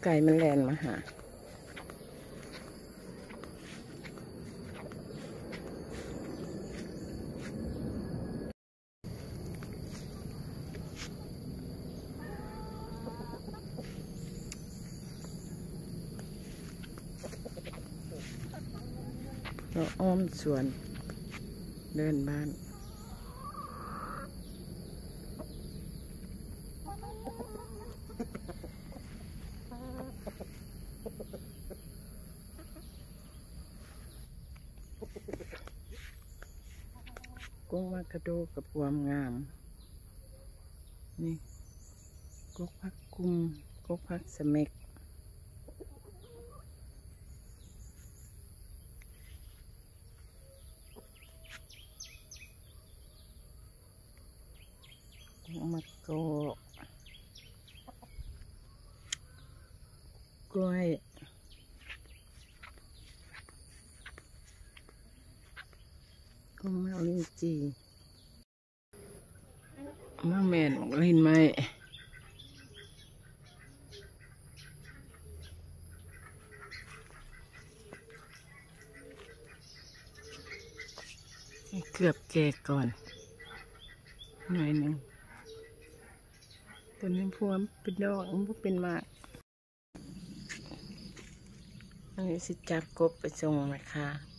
ໄກ່ມັນແລ່ນມາຫາ. ເລາະອ້ອມສວນເດີ່ນບ້ານ. ກົກໝາກກະໂດກະບວມງາມ. ນີ້ ກົກຜັກກຸມ ກົກຜັກສະເໝັກ. ໝາກກອກ ກ້ວຍ ໝາກລິ້ນຈີ່ ໝາກແມ່ນ ໝາກລິ້ນໄມ້. ເກືອບແກ່ກ່ອນໜ້ອຍໜຶ່ງ. ຕົວນີ້ພວມເປັນດອກ ມັນບໍ່ເປັນໝາກ. ອັນນີ້ຊິຈັບກົບໄປສົ່ງແມ່ຄ້າ